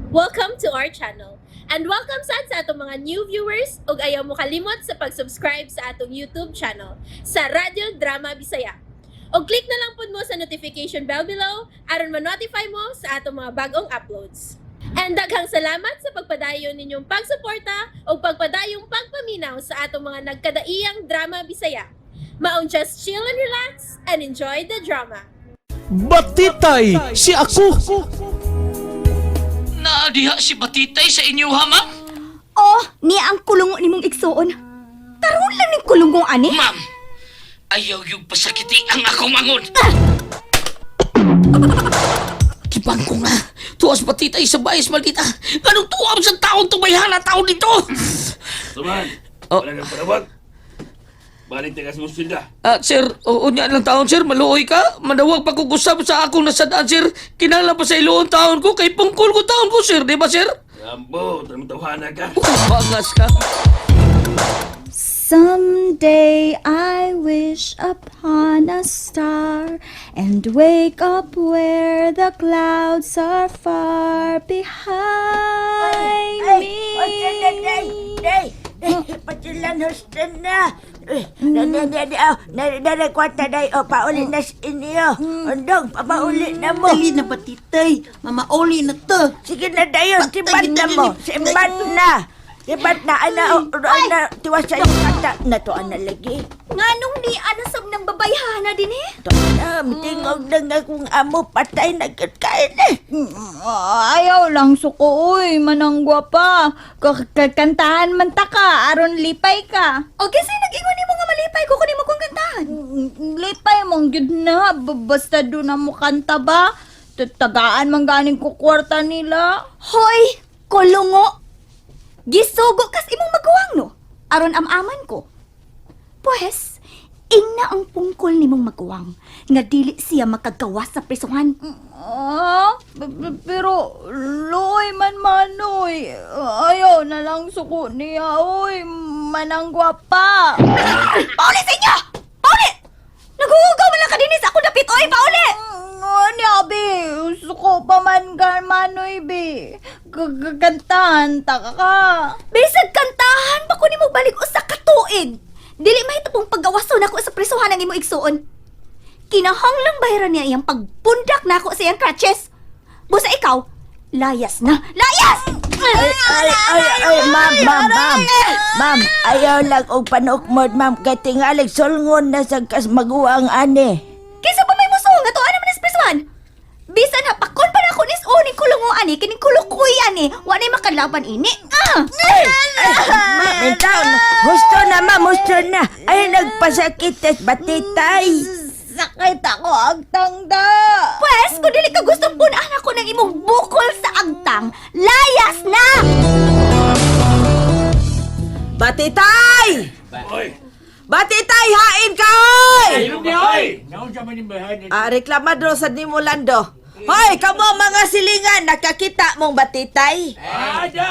Welcome to our channel. And welcome sad sa atong mga new viewers ug ayaw mo kalimot sa pag-subscribe sa atong YouTube channel sa Radyo Drama Bisaya. Og click na lang pud mo sa notification bell below aron ma-notify mo sa atong mga bagong uploads. And daghang salamat sa pagpadayon ninyong pagsuporta ug pagpadayong pagpaminaw sa atong mga nagkadaiyang drama Bisaya. Maong just chill and relax and enjoy the drama. Batitay si ako. Naadiha si Batitay sa inyo ha, ma'am? Oh, niya ang kulungo nimong igsuon. Karon lang ning kulungong ani. Ma'am, ayaw yung pasakiti ang akong mangon. Kibang ko nga. Tuwas Batitay sa bayas, maldita. Anong tuwam sa taon tumayhana taon dito? Tuman, Oh. wala nang panawag. Balik tagas mo silda. Ah, sir, unya lang taon, sir. Maluoy ka. Manawag pa kong usab sa akong nasadaan, sir. Kinala pa sa iloon taon ko. Kay pungkol ko taon ko, sir. Di ba, sir? Rambo, tawhana ka. Bangas ka. Someday I wish upon a star and wake up where the clouds are far behind me. Ay, day, day, day, patilan hustan na. Eh, Na, na, na, na, oh, na, na, na, kwarta day, oh, pauli na sa inyo. Undong, papauli na mo. Dali na batitay. Mamauli na to. Sige na dayon, Patay sibat na na din mo. eh. Sibat na. Sibat na, ana, oh, ana, tiwasa yung kata. Natuan na lagi. Nganong ni anasab ng babayhana din eh? Ito na, mitingog na nga kung amo, patay na gyud kain eh. Ayaw lang suko uy, mananggwa pa. Kantahan man ta ka, aron lipay ka. O kasi nag-ingon nimo nga malipay ko kunin mo kong kantahan. Lipay mong gyud na, basta do na mo kanta ba? Tagaan man ganing ko kwarta nila. Hoy, kulungo. Gisugo kas imong maguwang no, aron amaman ko. Pues, ingna ang pungkol nimong maguwang nga dili siya makagawa sa prisuhan. Ah, pero luoy man manoy. Ayaw na lang suko niya, oy. Mananggwa pa. Pauli sa inyo! Pauli! Naguhugaw man lang ka dinis ako dapit, oy, pauli! Ano, abi? Suko pa man ka, manoy, bi. Kakantahan, taka ka. Bisag kantahan pa ko nimo balik usa ka tuig. Dili mahitapong paggawason ako sa prisuhan ang imong igsuon. Kinahanglang bayaran niya iyang pagpundak nako sa iyang crutches. Busa ikaw, layas na. Layas! Ay, ay, ay, ay, ma'am, ma'am, ma'am. Ma'am, ayaw lang og panukmod, ma'am. Kay tingalig sulngon na sa kas maguwang ani. Kaysa pa may musuong nga tuwa naman sa prisuhan. Bisan hapakon pa na ako nis uning kulungo ani kining kulukoy ani, wa nay makalaban ini. Ah! Ay, ma'am, ikaw, husto na, ma'am, husto na. Ay, nagpasakit at batitay. Sakit ako ang tangda. Pwes, kung dili ka gustong punaan ako ng imong bukol sa agtang, layas na! Batitay! Oy! Batitay, hain ka, hoy! Oy! Ah, reklamadro sa nimo Lando. Hoy, kamo mga silingan, nakakita mong batitay? Ada!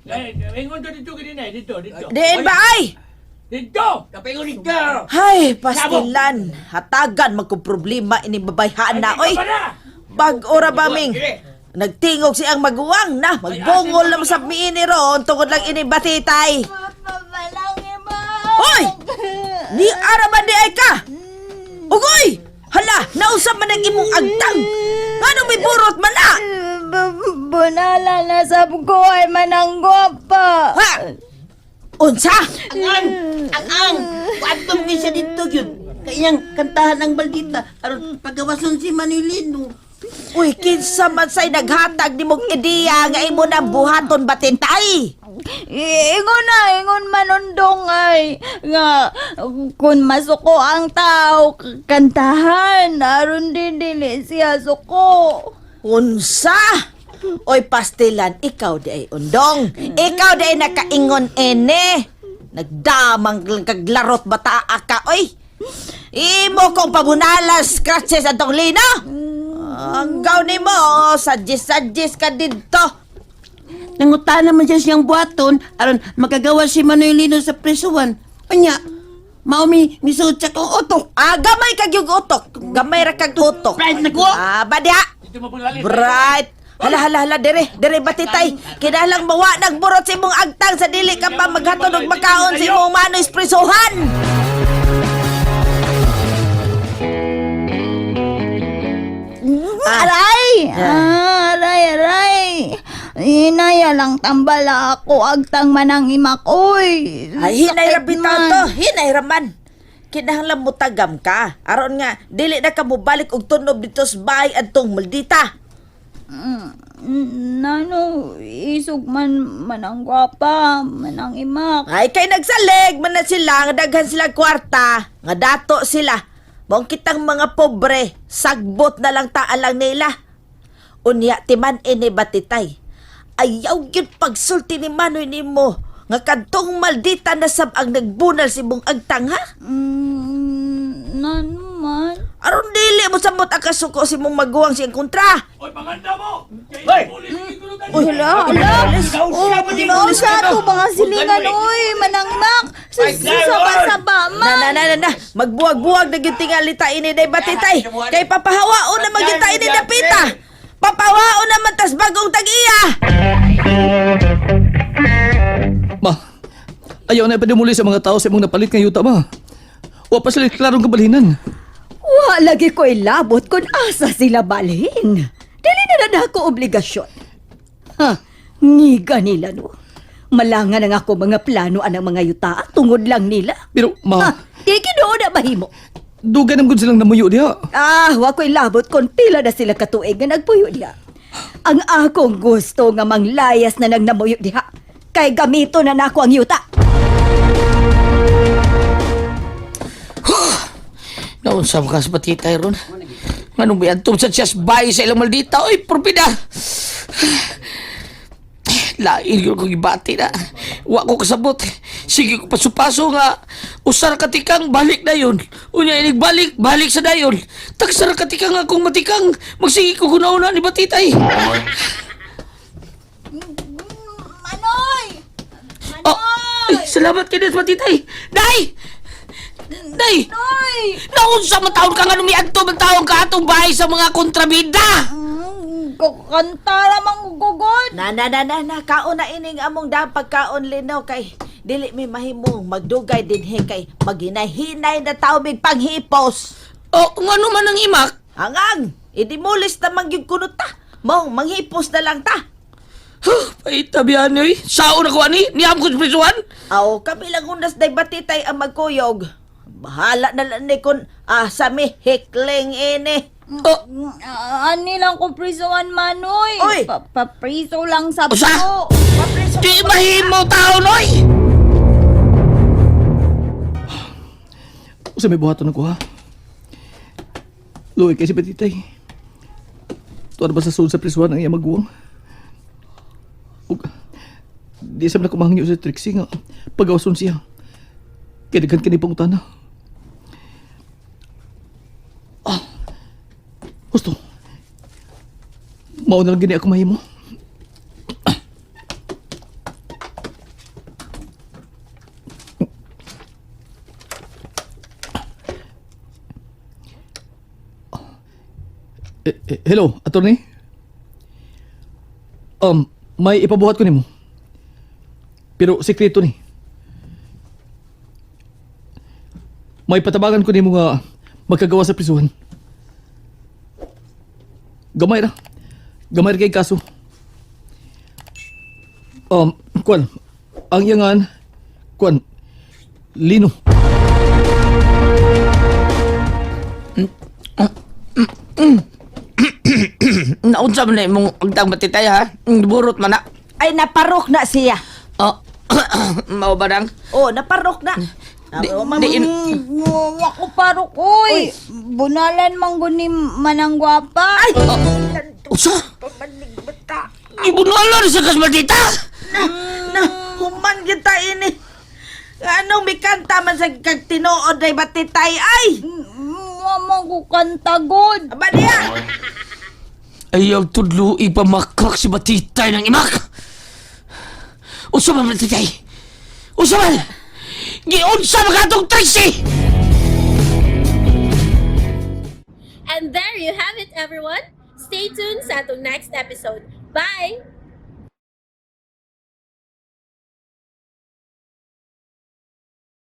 Eh, ingon to dito kanina, eh. Dito, dito. Diin ba ay? Dito! Kapingon dito! Hay, pastilan. Hatagan magkuproblema ini babayhaan na, oy. Bag-o ra ba, Ming? Nagtingog siyang maguwang na. Magbungol na sa miini roon tungod lang ini batitay. Hoy! Ni ara man di ay ka! Ugoy! Hala, nausap man ang imong agtang. Ngano may burot man na? Bunala na sab ko ay mananggwa pa. Ha? Unsa? Ang ang! Kuadtong ni siya dito yun. Kayang kantahan ang baldita aron pagawason si Manilino. Uy, kinsa man say naghatag nimong ideya nga imo na buhaton batintay? Ingon na, ingon manundong ay nga kung masuko ang tao, kantahan aron din dili siya suko. Unsa? Oy pastilan, ikaw di ay undong. Ikaw di ay nakaingon ene. Nagdamang lang kaglarot bata ka, oy. Imo kong pabunalas scratches atong lina. Ang gaw nimo, sadjis-sadjis ka didto. Nangutan naman siya siyang buhaton aron makagawa si Manuelino sa presuan. Anya, mao mi misuot sa kong utok. Ah, gamay kag yung utok. Gamay ra kag utok. Bright na ko. Ah, badya. Dito mo pang lalim. Bright. Hala, hala, hala, dere, dere batitay. Kinahanglang mawa nagburot sa imong agtang sa dili ka pa maghatod og makaon sa imong manoy sa prisuhan. Aray! Ah, aray, aray! Inaya lang tambala ako agtang manang imak, oy! Ay, hinay ra Sakit bitaw man. to, hinay ra man. Kinahanglan mo tagam ka. Aron nga dili na ka mobalik og tunob dito sa bahay adtong maldita. Nano, isog man manang gwapa, manang imak. Ay kay nagsalig man na sila, nga daghan sila kwarta, nga dato sila. Maong kitang mga pobre, sagbot na lang taalang nila. Unya timan ini batitay. Ayaw gyud pagsulti ni Manoy nimo nga kadtong maldita na sab ang nagbunal si imong agtang ha. Nano man. Aron dili mo samot ang kasuko si imong maguwang siyang kontra. Oy, panganda mo! Hoy! Uy, Hala, hala! Oh, no, sa ato mga silingan, oy, manang imak. Saba-saba Na na man. na na na, magbuwag-buwag na gyud tingali ta ini day batitay. Kay papahawaon na magyud ta ini dapita. Papahawaon naman tas bagong tag-iya. Ma, ayaw na ipadumuli sa mga tao sa imong napalit nga yuta, ma. Wa pa sila klarong kabalhinan. Wa lagi ko ilabot kung asa sila balhin. Dili na na ako obligasyon. Ha, ngiga nila no. Malangan ang ako mga plano anang mga yuta tungod lang nila. Pero, Ha, ma, di ginoo na mahimo. dugay naman gud silang namuyo diha. Ah, wa ko'y labot kung pila na sila katuig nga nagpuyo diha. Ang akong gusto nga manglayas na nagnamuyo diha. Kay gamito na nako ang yuta. Naunsa ka sa batitay ron. Nganong biadto sa siyas bay sa ilang maldita, oy, purbida. Lain yun kong ibati na. Wa ko kasabot. Sige ko paso-paso nga. Usar katikang, balik na yun. Unya, inig balik, balik sa dayon. Tagsar katikang akong matikang. Magsige ko gunaw na ni Batitay. Manoy! Oh, ay, salamat kay Des Batitay. Day! Day! Manoy! Naunsa man taon ka nga numiadto man taon ka atong bahay sa mga kontrabida. Kanta lamang gugod. Na na na na na kaon na ining among da pagkaon linaw kay dili mi mahimong magdugay dinhi kay maghinay-hinay na taubig panghipos. O, ngano man ang imak? Hangang, idimulis na man gyud kuno ta. Mong manghipos na lang ta. Huh, paitabihan niyo eh. Sao na ko ani? Niyam ko sa prisuhan? Aw, kami lang unas day batitay ang magkuyog. Bahala na lang ni kun sa mi hikling ini. O, Ani lang ko prisuan, Manoy. Oy! Papriso lang sa Usa! po. di mahimo taon oy! Usa may buhaton ako ha. Luoy kay si Batitay. Tuwa na ba sa sulod sa prisuhan ang iya maguwang? Ug, di sa na kumahangyo sa Trixie nga pagawason siya. Kay daghan kini pangutana. Ah, gusto. Mao na lang gini ako mahimo. Eh, hello, attorney. May ipabuhat ko nimo. Pero sekreto ni. May patabagan ko nimo nga magkagawa sa prisuhan. Gamay ra. Gamay ra kay kaso. Kuan, ang iyangan, kuan, Lino. Naunsa man na imong agtang batitay ha? Burot man na. Ay naparok na siya. Oh, mao ba nang? Oh, naparok na. Di, Ah, di, in, Wa ko parok, oy. Bunalan man gud ni Manang Gwapa. Ay! usa? Pamanig bata. Ibunualan sa kasmatita! Na, na, human kita ini. Anong mikanta man sa kag tinuod ay batitay ay? Wa man ko kanta gud. Aba niya. Ayaw tudlo ipamakak si Batitay ng imak! Usa man Batitay! Usa man! Giunsa man katong Trixie! And there you have it, everyone. Stay tuned sa atong next episode. Bye!